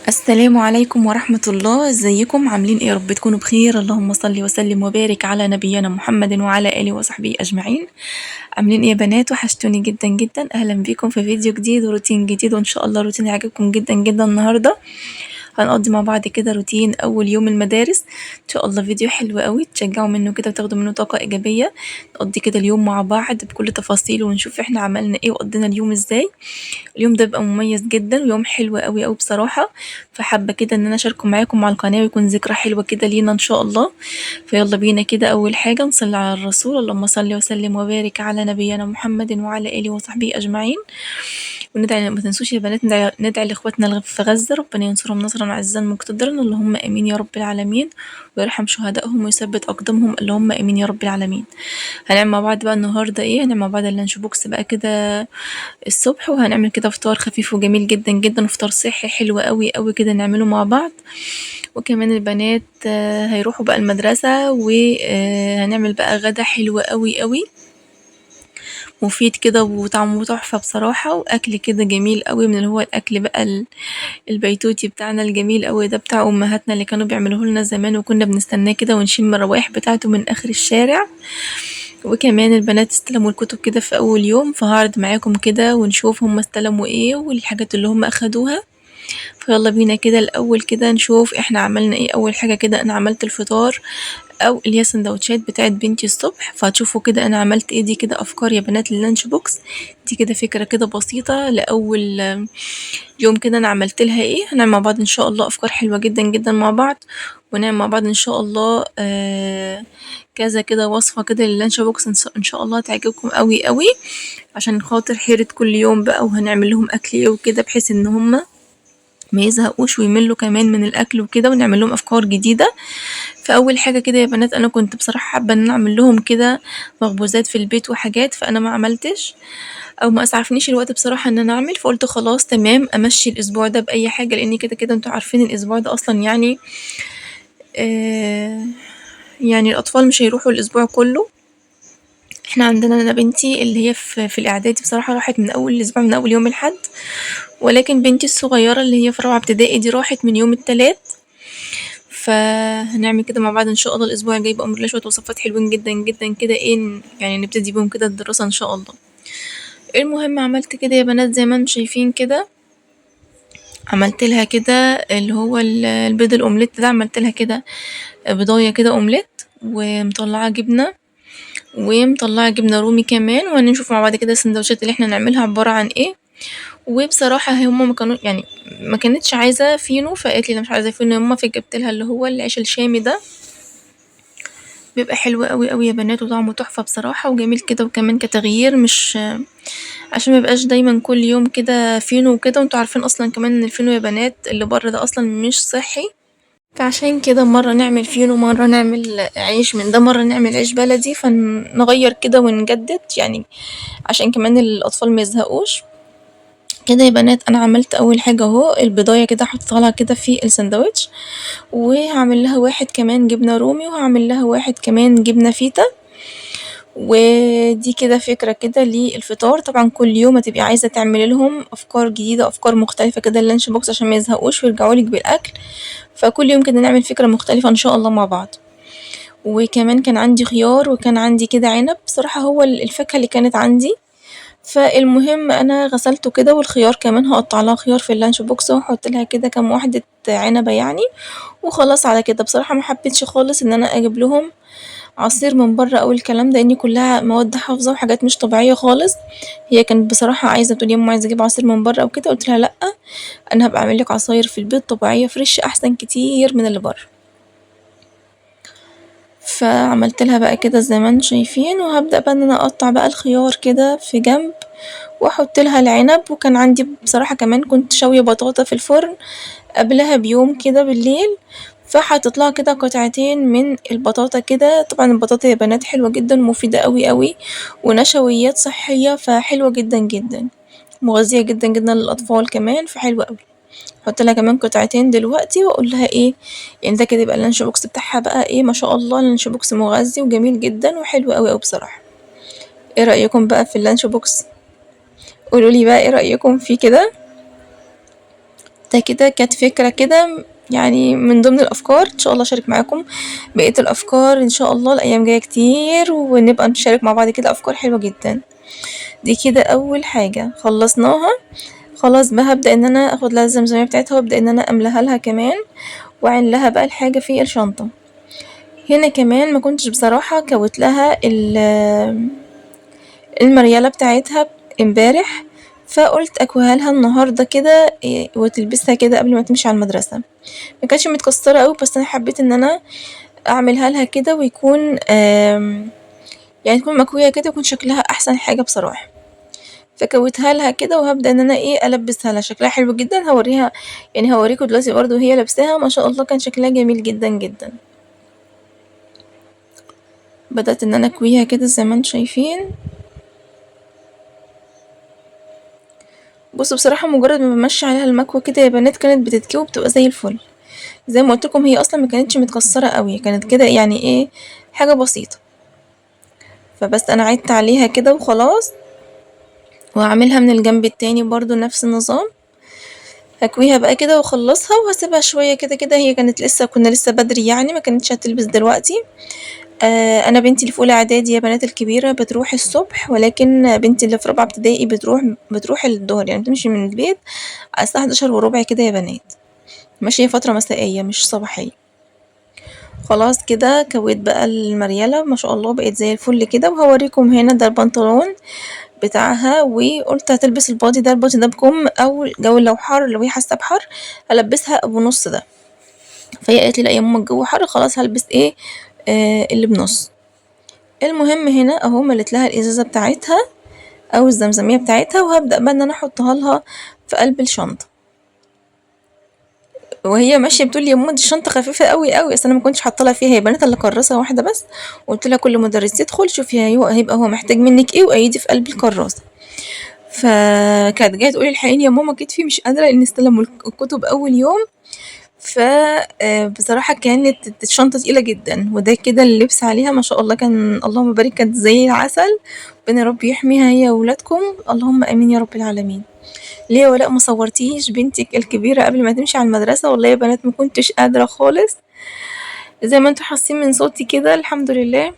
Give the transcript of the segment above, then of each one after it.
السلام عليكم ورحمة الله. ازيكم عاملين ايه؟ يا رب تكونوا بخير. اللهم صل وسلم وبارك على نبينا محمد وعلى آله وصحبه أجمعين. عاملين ايه يا بنات؟ وحشتوني جدا جدا. اهلا بيكم في فيديو جديد وروتين جديد، وان شاء الله روتين يعجبكم جدا جدا. النهارده هنقضي مع بعض كده روتين اول يوم المدارس، ان شاء الله فيديو حلو قوي تشجعوا منه كده وتاخدوا منه طاقة ايجابية. نقضي كده اليوم مع بعض بكل تفاصيله ونشوف احنا عملنا ايه وقضينا اليوم ازاي. اليوم ده بيبقى مميز جدا ويوم حلو قوي قوي بصراحة، فحابة كده ان انا اشاركه معاكم على القناة ويكون ذكرى حلوة كده لينا ان شاء الله. فيلا بينا كده، اول حاجة نصلي على الرسول، اللهم صل وسلم وبارك على نبينا محمد وعلى اله وصحبه اجمعين. وندعي، ما تنسوش يا بنات ندعي لاخواتنا في غزة، ربنا ينصرهم نصرا عزيزا مقتدرا، اللهم امين يا رب العالمين، ويرحم شهدائهم ويثبت اقدامهم، اللهم امين يا رب العالمين. هنعمل مع بعض بقى النهارده ايه؟ هنعمل مع بعض ال lunch box بقى كده الصبح، وهنعمل كده فطار خفيف وجميل جدا جدا، وفطار صحي حلو قوي قوي كده نعمله مع بعض. وكمان البنات هيروحوا بقى المدرسة، وهنعمل بقى غدا حلو قوي قوي مفيد كده وطعمه تحفة بصراحة، وأكل كده جميل قوي من اللي هو الأكل بقى البيتوتي بتاعنا الجميل قوي ده بتاع أمهاتنا اللي كانوا بيعملوه لنا زمان، وكنا بنستناه كده ونشم الروايح بتاعته من آخر الشارع. وكمان البنات استلموا الكتب كده في أول يوم، فهعرض معاكم كده ونشوف هم استلموا إيه والحاجات اللي هم أخدوها. فيلا بينا كده الأول كده نشوف إحنا عملنا إيه. أول حاجة كده أنا عملت الفطار أو اللي هي سندوتشات بتاعت بنتي الصبح، فهتشوفوا كده أنا عملت إيه. دي كده أفكار يا بنات لل lunch box، دي كده فكرة كده بسيطة لأول يوم كده أنا عملت لها إيه. هنعمل مع بعض إن شاء الله أفكار حلوة جدا جدا مع بعض، ونعمل مع بعض إن شاء الله كذا كده وصفة كده لل lunch box إن شاء الله تعجبكم قوي قوي، عشان خاطر حيرة كل يوم بقى وهنعمل لهم أكل إيه وكده، بحيث إن هم ما يزهقوش ويملوا كمان من الأكل وكده، ونعمل لهم أفكار جديدة. فأول حاجة كده يا بنات، أنا كنت بصراحة حابة إن أنا أعمل لهم كده مخبوزات في البيت وحاجات، فأنا ما عملتش أو ما أسعفنيش الوقت بصراحة إن أنا أعمل، فقلت خلاص تمام أمشي الأسبوع ده بأي حاجة، لأن كده كده انتوا عارفين الأسبوع ده أصلا يعني الأطفال مش هيروحوا الأسبوع كله. احنا عندنا أنا بنتي اللي هي في الإعدادي بصراحة راحت من أول الأسبوع، من أول يوم الأحد، ولكن بنتي الصغيرة اللي هي في رابعة ابتدائي دي راحت من يوم التلات. فهنعمل كده مع بعض إن شاء الله الأسبوع الجاي بأمر الله شوية وصفات حلوين جدا جدا كده، إيه يعني نبتدي بيهم كده الدراسة إن شاء الله. المهم عملت كده يا بنات زي ما انتم شايفين كده، عملت لها كده اللي هو البيض الأومليت ده، عملت لها كده بيضاية كده أومليت، ومطلعة جبنة، ومطلعة جبنة رومي كمان. وهنشوف مع بعض كده السندوتشات اللي احنا نعملها عبارة عن ايه. وبصراحة هما ما كانوا يعني ما كانتش عايزة فينو، فقالت لي انا مش عايزة فينو يا ماما، فجبت لها اللي هو العيش الشامي ده، بيبقى حلو قوي قوي يا بنات وطعمه تحفة بصراحة وجميل كده، وكمان كتغيير، مش عشان ما يبقاش دايما كل يوم كده فينو وكده. وانتوا عارفين اصلا كمان ان الفينو يا بنات اللي بره ده اصلا مش صحي، فعشان كده مرة نعمل فينو، مرة نعمل عيش من ده، مرة نعمل عيش بلدي، فنغير كده ونجدد عشان كمان الأطفال ما يزهقوش كده يا بنات. أنا عملت أول حاجة أهو البضاية كده حطيتها لها كده في السندوتش، وهعمل لها واحد كمان جبنة رومي، وهعمل لها واحد كمان جبنة فيتا. ودي كده فكرة كده للفطار. طبعا كل يوم هتبقي عايزة تعملي لهم أفكار جديدة، أفكار مختلفة كده ال lunch box عشان ما يزهقوش ويرجعوا لك بالأكل، فكل يوم كده نعمل فكرة مختلفة إن شاء الله مع بعض. وكمان كان عندي خيار وكان عندي كده عنب، بصراحة هو الفاكهة اللي كانت عندي. فالمهم أنا غسلته كده، والخيار كمان هقطع لها خيار في ال lunch box، وهحط لها كده كام واحدة عنبة وخلاص على كده. بصراحة ما حبيتش خالص إن أنا أجيب لهم عصير من بره أو الكلام ده، لأن كلها مواد حافظة وحاجات مش طبيعية خالص. هي كانت بصراحة عايزة تقول يا ماما عايزة أجيب عصير من بره أو كده، قلت لها لأ أنا هبقى أعمل لك عصاير في البيت طبيعية fresh أحسن كتير من اللي بره. فعملت لها بقى كده زي ما انتم شايفين، وهبدأ بقى إن أنا أقطع بقى الخيار كده في جنب وأحط لها العنب. وكان عندي بصراحة كمان كنت شاوية بطاطا في الفرن قبلها بيوم كده بالليل، فحطيت لها كده قطعتين من البطاطا كده. طبعا البطاطا يا بنات حلوة جدا ومفيدة قوي قوي، ونشويات صحية، فحلوة جدا جدا، مغذية جدا جدا للأطفال كمان، فحلوة قوي. احط لها كمان قطعتين دلوقتي واقول لها ايه، ده كده يبقى ال lunch box بتاعها بقى ايه ما شاء الله، ال lunch box مغذي وجميل جدا وحلو قوي قوي بصراحة. ايه رأيكم بقى في ال lunch box؟ قولوا لي بقى ايه رأيكم فيه كده. ده كده كانت فكرة كده يعني من ضمن الأفكار. إن شاء الله أشارك معاكم بقية الأفكار إن شاء الله الأيام جاية كتير، ونبقى نشارك مع بعض كده أفكار حلوة جدا. دي كده أول حاجة خلصناها. خلاص بقى هبدأ إن أنا أخد لها الزمزمية بتاعتها، وأبدأ إن أنا أملاها لها كمان، وأعين لها بقى الحاجة في الشنطة. هنا كمان ما كنتش بصراحة كوت لها المريالة بتاعتها امبارح، فقلت اكويها لها النهاردة كده، وتلبسها كده قبل ما تمشي على المدرسة. ما كانتش متكسرة قوي، بس انا حبيت ان انا اعملها لها كده ويكون، يعني تكون مكوية كده ويكون شكلها احسن حاجة بصراحة. فكويتها لها كده، وهبدأ ان انا البسها لها. شكلها حلو جدا، هوريكم دلوقتي برضو وهي لابساها ما شاء الله كان شكلها جميل جدا جدا. بدأت ان انا اكويها كده زي ما انتم شايفين. بصوا بصراحة مجرد ما بمشي عليها المكوة كده يا بنات كانت بتتكوي وبتبقى زي الفل. زي ما قلت لكم هي اصلا ما كانتش متكسرة قوي، كانت كده حاجة بسيطة، فبس انا عدت عليها كده وخلاص. وهعملها من الجنب التاني برضو نفس النظام، هكويها بقى كده واخلصها وهسيبها شوية كده كده. هي كانت لسه، كنا لسه بدري يعني، ما كانتش هتلبس دلوقتي. انا بنتي اللي في اولى اعدادي يا بنات الكبيرة بتروح الصبح، ولكن بنتي اللي في رابعة ابتدائي بتروح الظهر، يعني بتمشي من البيت على الساعة حداشر وربع كده يا بنات، ماشية فترة مسائية مش صباحية. خلاص كده كويت بقى المريالة ما شاء الله بقت زي الفل كده. وهوريكم هنا ده البنطلون بتاعها، وقلت هتلبس البادي ده، البادي ده بكم، او الجو لو حر، لو هي حاسة بحر هلبسها ابو نص ده. فهي قالت لي لا يا ماما الجو حر خلاص هلبس اللي بنص. المهم هنا اهو مليت لها الازازة بتاعتها او الزمزمية بتاعتها، وهبدأ بقى ان انا احطها لها في قلب الشنطة. وهي ماشية بتقول لي يا ماما دي الشنطة خفيفة قوي قوي، اصل انا ما كنتش حاطة لها فيها يا بنات الا كراسة واحدة بس، وقلت لها كل مدرس يدخل شوفي هيبقى هو محتاج منك ايه وايدي في قلب الكراسة. فكانت جاية تقولي الحقيني يا ماما كتفي مش قادرة، لان استلموا الكتب اول يوم. بصراحة كانت الشنطة تقيلة جدا. وده كده اللبس عليها ما شاء الله كان اللهم بارك، كانت زي العسل. ربنا يا رب يحميها هي وولادكم، اللهم امين يا رب العالمين. ليه يا ولاء ما صورتيش بنتك الكبيرة قبل ما تمشي على المدرسة؟ والله يا بنات ما كنتش قادرة خالص، زي ما انتوا حاسين من صوتي كده الحمد لله.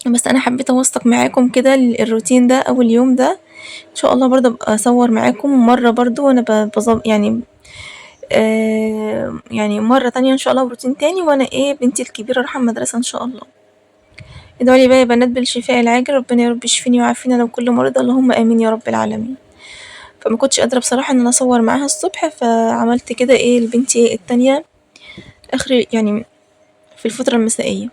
بس انا حبيت اوثق معاكم كده الروتين ده او اليوم ده، ان شاء الله برضه ابقى اصور معاكم مرة برضه وانا بظب-، يعني مرة تانية ان شاء الله بروتين تاني، وانا بنتي الكبيرة رايحة المدرسة ان شاء الله. ادعوا لي بقى يا بنات بالشفاء العاجل، ربنا يا رب يشفيني ويعافينا لو كل مريض، اللهم امين يا رب العالمين. فما كنتش قادرة بصراحة ان انا اصور معاها الصبح، فعملت كده لبنتي التانية اخر في الفترة المسائية.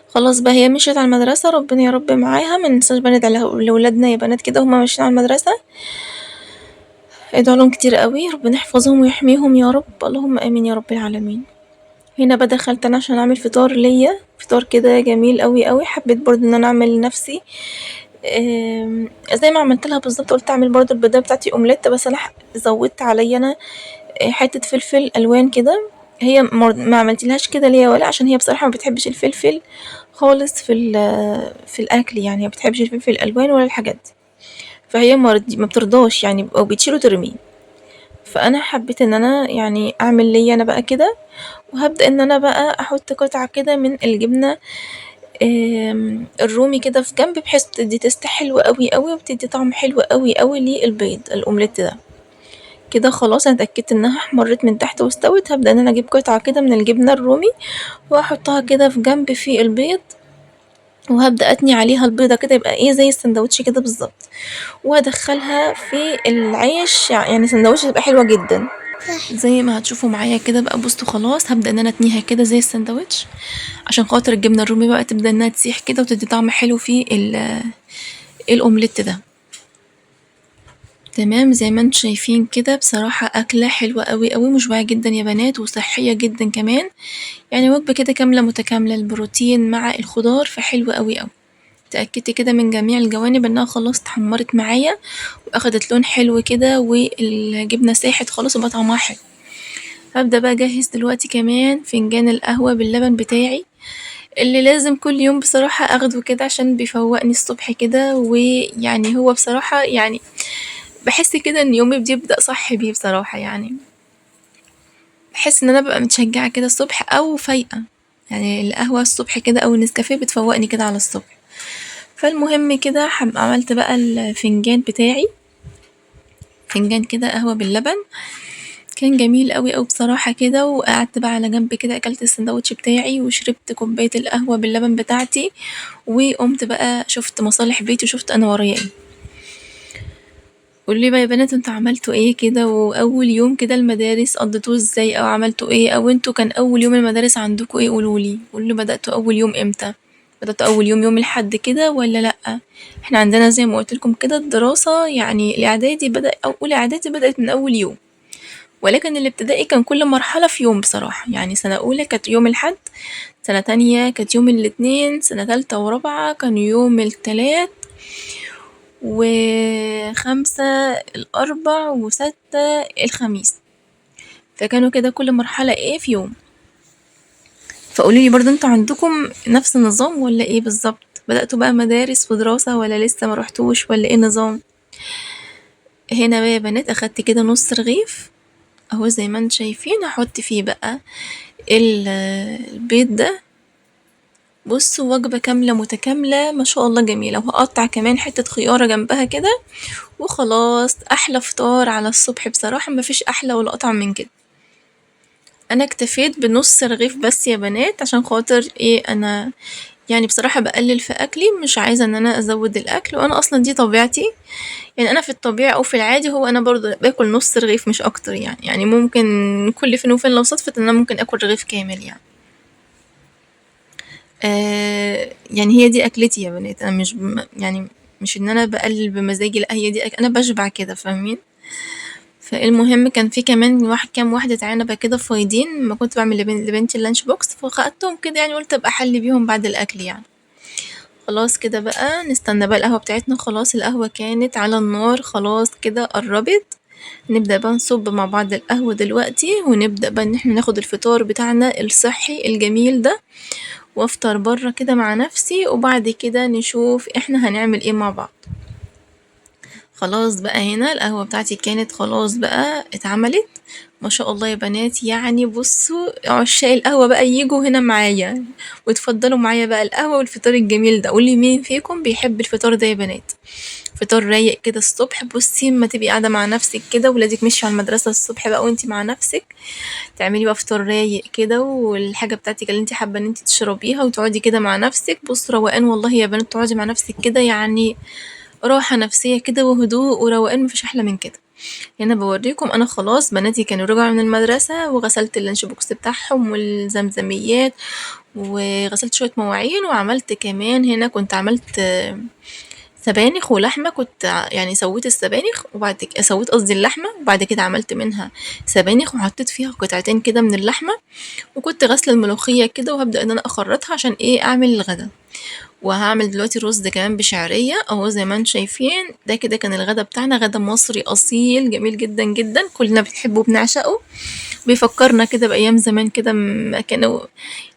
خلاص بقى هي مشيت على المدرسة، ربنا يا رب معاها. ما ننساش بقى ندعي لولادنا يا بنات كده وهما ماشيين على المدرسة، ادعوا لهم كتير قوي، ربنا يحفظهم ويحميهم يا رب، اللهم امين يا رب العالمين. هنا بقى دخلت انا عشان اعمل فطار ليا، فطار كده جميل قوي قوي. حبيت برضو ان انا اعمل لنفسي، زي ما عملت لها بالظبط، قلت اعمل برضو البيضه بتاعتي اومليت، بس انا زودت عليا انا حته فلفل الوان كده. هي ما عملتلهاش كده ليا ولا، عشان هي بصراحه ما بتحبش الفلفل خالص في الاكل، ما بتحبش الفلفل الالوان ولا الحاجات دي، فهي ما بترضاش او بتشيله وترميه. فانا حبيت ان انا اعمل ليا انا بقى كده، وهبدا ان انا بقى احط قطعه كده من الجبنه، الرومي كده في جنب، بحيث تدي تيست حلو قوي قوي وبتدي طعم حلو قوي قوي للبيض الاومليت ده. كده خلاص انا اتاكدت انها احمرت من تحت واستوت. هبدا ان انا اجيب قطعه كده من الجبنه الرومي واحطها كده في جنب في البيض، وهبدا اتني عليها البيضه كده، يبقى زي السندوتش كده بالظبط، وادخلها في العيش، سندوتش تبقى حلوه جدا زي ما هتشوفوا معايا كده بقى. بصوا خلاص هبدا ان انا اتنيها كده زي السندوتش، عشان خاطر الجبنه الرومي بقى تبدا انها تسيح كده وتدي طعم حلو في الاومليت ده. تمام زي ما انتم شايفين كده، بصراحة أكلة حلوة قوي قوي، مشبعة جدا يا بنات وصحية جدا كمان، وجبة كده كاملة متكاملة، البروتين مع الخضار، فحلوة قوي قوي. اتأكدت كده من جميع الجوانب انها خلاص اتحمرت معايا واخدت لون حلو كده، والجبنة ساحت خالص وبقى طعمها حلو. هبدأ بقى اجهز دلوقتي كمان فنجان القهوة باللبن بتاعي، اللي لازم كل يوم بصراحة اخده كده عشان بيفوقني الصبح كده، ويعني هو بصراحة بحس كده ان يومي بيبدأ صح بيه بصراحة. يعني بحس ان انا ببقى متشجعة كده الصبح او فايقة، يعني القهوة الصبح كده او النسكافيه بتفوقني كده على الصبح. فالمهم كده عملت بقى الفنجان بتاعي، فنجان كده قهوة باللبن، كان جميل قوي قوي بصراحة كده. وقعدت بقى على جنب كده، اكلت السندوتش بتاعي وشربت كوباية القهوة باللبن بتاعتي، وقمت بقى شفت مصالح بيتي وشفت انا ورايا ايه. قولوا لي بقى يا بنات انتوا عملتوا ايه كده، واول يوم كده المدارس قضيتوه ازاي، او عملتوا ايه، او انتوا كان اول يوم المدارس عندكم ايه؟ قولوا لي، قولوا لي بدأتوا اول يوم امتى؟ بدأتوا اول يوم يوم الاحد كده ولا لا؟ احنا عندنا زي ما قلت لكم كده الدراسة يعني الاعدادي بدأ، او اولى اعدادي بدأت من اول يوم، ولكن الابتدائي كان كل مرحلة في يوم بصراحة. يعني سنة أولى كانت يوم الأحد، سنة تانية كانت يوم الاتنين، سنة تالتة ورابعة كانوا يوم التلات، و5 الأربع، و6 الخميس. فكانوا كده كل مرحلة ايه في يوم. فقولوا لي برضو انتوا عندكم نفس النظام ولا ايه بالظبط؟ بدأتوا بقى مدارس ودراسة ولا لسه ما رحتوش ولا ايه النظام؟ هنا بقى يا بنات اخدت كده نص رغيف اهو زي ما انتم شايفين، هحط فيه بقى البيض ده. بصوا وجبة كاملة متكاملة ما شاء الله جميلة، وهقطع كمان حتة خيارة جنبها كده، وخلاص أحلى فطار على الصبح بصراحة، ما فيش أحلى ولا أطعم من كده. أنا اكتفيت بنص رغيف بس يا بنات عشان خاطر إيه، أنا بصراحة بقلل في أكلي، مش عايزة إن أنا أزود الأكل، وأنا أصلا دي طبيعتي، أنا في الطبيعي أو في العادي هو أنا برضه باكل نص رغيف مش أكتر، يعني ممكن كل فين وفين لو صدفت إن أنا ممكن آكل رغيف كامل. هي دي أكلتي يا بنات، أنا مش إن أنا بقلل بمزاجي، لا هي دي أنا بشبع كده، فاهمين؟ فالمهم كان في كمان كام واحدة عنبة كده فايضين، ما كنت بعمل لبنتي اللانش بوكس، فخدتهم كده قلت أبقى أحلي بيهم بعد الأكل. خلاص كده بقى نستنى بقى القهوة بتاعتنا، خلاص القهوة كانت على النار، خلاص كده قربت، نبدأ بقى نصب مع بعض القهوة دلوقتي، ونبدأ بقى إن احنا ناخد الفطار بتاعنا الصحي الجميل ده، وافطر بره كده مع نفسي، وبعد كده نشوف احنا هنعمل ايه مع بعض. خلاص بقى هنا القهوة بتاعتي كانت خلاص بقى اتعملت ما شاء الله يا بنات. بصوا عشاق القهوة بقى ييجوا هنا معايا وتفضلوا معايا بقى القهوة والفطار الجميل ده. قولي مين فيكم بيحب الفطار ده يا بنات؟ فطار رايق كده الصبح، بصي ما تبقي قاعدة مع نفسك كده، ولادك مشوا على المدرسة الصبح بقى وانتي مع نفسك، تعملي بقى فطار رايق كده والحاجة بتاعتك اللي انتي حابة ان انتي تشربيها، وتقعدي كده مع نفسك. بصوا روقان والله يا بنات، تقعدي مع نفسك كده راحة نفسية كده وهدوء وروقان، مفيش أحلى من كده. هنا بوريكم أنا خلاص بناتي كانوا رجعوا من المدرسة، وغسلت اللانش بوكس بتاعهم والزمزميات، وغسلت شوية مواعين، وعملت كمان هنا كنت عملت سبانخ ولحمة، كنت سويت السبانخ وبعد سويت قصدي اللحمة، وبعد كده عملت منها سبانخ وحطيت فيها قطعتين كده من اللحمة، وكنت غاسلة الملوخية كده وهبدأ إن أنا أخرطها عشان إيه أعمل الغدا. وهعمل دلوقتي رز كمان بشعرية أهو زي ما انتم شايفين. ده كده كان الغدا بتاعنا، غدا مصري أصيل جميل جدا جدا، كلنا بنحبه وبنعشقه، بيفكرنا كده بأيام زمان كده ما كانوا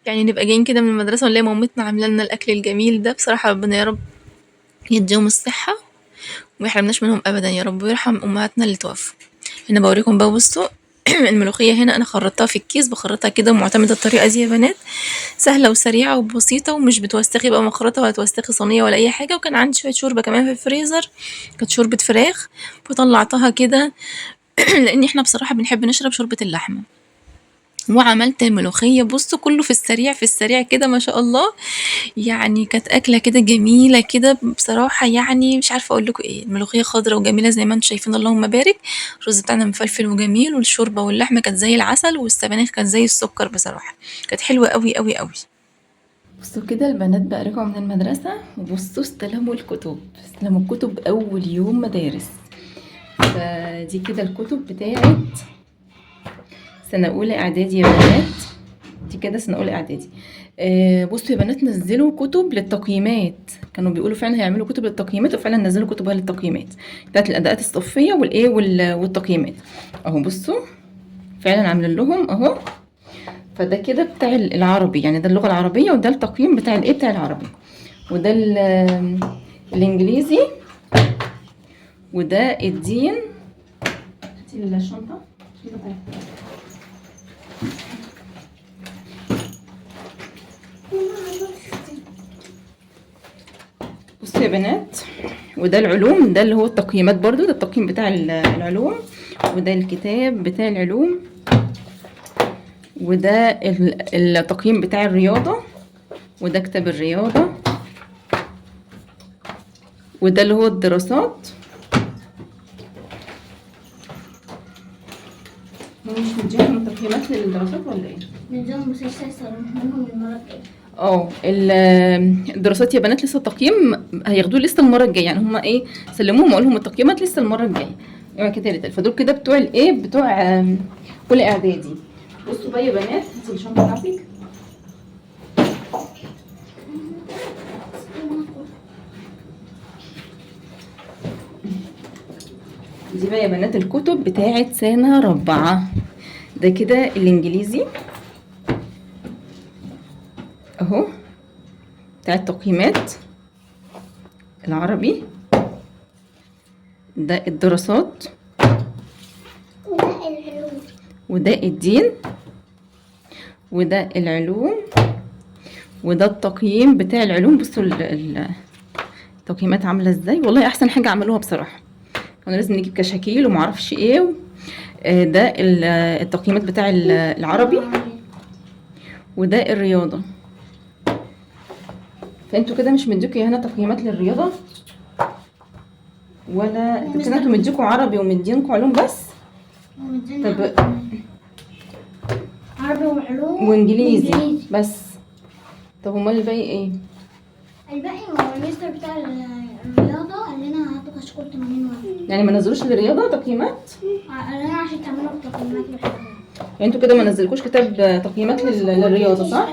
نبقى جايين كده من المدرسة ونلاقي مامتنا عاملة لنا الأكل الجميل ده. بصراحة ربنا يا رب يديهم الصحة وما يحرمناش منهم أبدا يا رب، ويرحم أمهاتنا اللي توفوا. هنا بوريكم بقى، بصوا الملوخية هنا أنا خرطتها في الكيس، بخرطها كده ومعتمدة الطريقة دي يا بنات، سهلة وسريعة وبسيطة، ومش بتوسخي بقى مخرطة ولا توسخي صينية ولا أي حاجة. وكان عندي شوية شوربة كمان في الفريزر، كانت شوربة فراخ، فطلعتها كده لأن إحنا بصراحة بنحب نشرب شوربة اللحمة. وعملت الملوخية، بصوا كله في السريع في السريع كده ما شاء الله، كانت أكلة كده جميلة كده بصراحة، مش عارفة أقول لكم إيه. الملوخية خضرة وجميلة زي ما انتم شايفين اللهم بارك، الرز بتاعنا مفلفل وجميل، والشوربة واللحمة كانت زي العسل، والسبانخ كانت زي السكر، بصراحة كانت حلوة قوي قوي قوي. بصوا كده البنات بقى رجعوا من المدرسة، وبصوا استلموا الكتب، استلموا الكتب أول يوم مدارس. فدي كده الكتب بتاعت سنة أولى إعدادي يا بنات، دي كده سنة أولى إعدادي. بصوا يا بنات نزلوا كتب للتقييمات، كانوا بيقولوا فعلا هيعملوا كتب للتقييمات، وفعلا نزلوا كتب للتقييمات بتاعت الأداءات الصفية والتقييمات أهو. بصوا فعلا عاملين لهم أهو. فده كده بتاع العربي، يعني ده اللغة العربية، وده التقييم بتاع الإيه بتاع العربي، وده الإنجليزي، وده الدين. هاتي الشنطة. بصوا يا بنات، وده العلوم، ده اللي هو التقييمات برضو، ده التقييم بتاع العلوم، وده الكتاب بتاع العلوم، وده التقييم بتاع الرياضة، وده كتاب الرياضة، وده اللي هو الدراسات. هو مش مديهم تقييمات للدراسات ولا ايه؟ مديهم بس لسه هيسلموهم المرة الجاية. الدراسات يا بنات لسه التقييم هياخدوه لسه المرة الجاية، يعني هما ايه سلموهم وقالوا لهم التقييمات لسه المرة الجاية. اوعي كده يا ريتال. فدول كده بتوع الايه، بتوع اولى اعدادي. بصوا بقى يا بنات، هاتي الشنطة بتاعتك. دي بقى يا بنات الكتب بتاعت سنة رابعة. ده كده الانجليزي اهو بتاع التقييمات، العربي، ده الدراسات، وده العلوم، وده الدين، وده العلوم، وده التقييم بتاع العلوم. بصوا التقييمات عاملة ازاي، والله احسن حاجة عملوها بصراحة. كنا لازم نجيب كشاكيل ومعرفش ايه. ده التقييمات بتاع العربي، وده الرياضة. فانتوا كده مش مديكوا هنا تقييمات للرياضة ولا انتوا كده، انتوا مديكوا عربي ومدينكوا علوم بس؟ طب عربي وعلوم وانجليزي بس. طب امال الباقي ايه؟ الباقي هو المستر بتاع الرياضة قال لنا هاتوا كشكول 80 ورقة. يعني ما نزلوش للرياضة تقييمات؟ قال لنا عشان تعملوا تقييمات للرياضة. يعني انتوا كده ما نزلكوش كتاب تقييمات للرياضة صح؟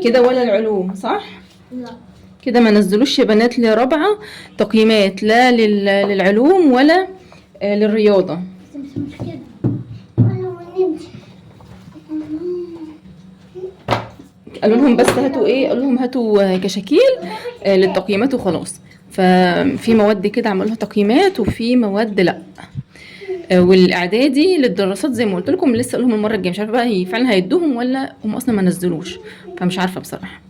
كده ولا العلوم صح؟ لا كده ما نزلوش يا بنات لرابعة تقييمات، لا للعلوم ولا للرياضة. بس مش مشكلة. قالوا لهم بس هاتوا ايه؟ قالوا لهم هاتوا كشاكيل للتقييمات وخلاص. ففي مواد كده عملوا لها تقييمات وفي مواد لا. والاعدادي للدراسات زي ما قلت لكم لسه قالوا لهم المرة الجاية، مش عارفه بقى هي فعلا هيدوهم ولا هم اصلا ما نزلوش، فمش عارفه بصراحة.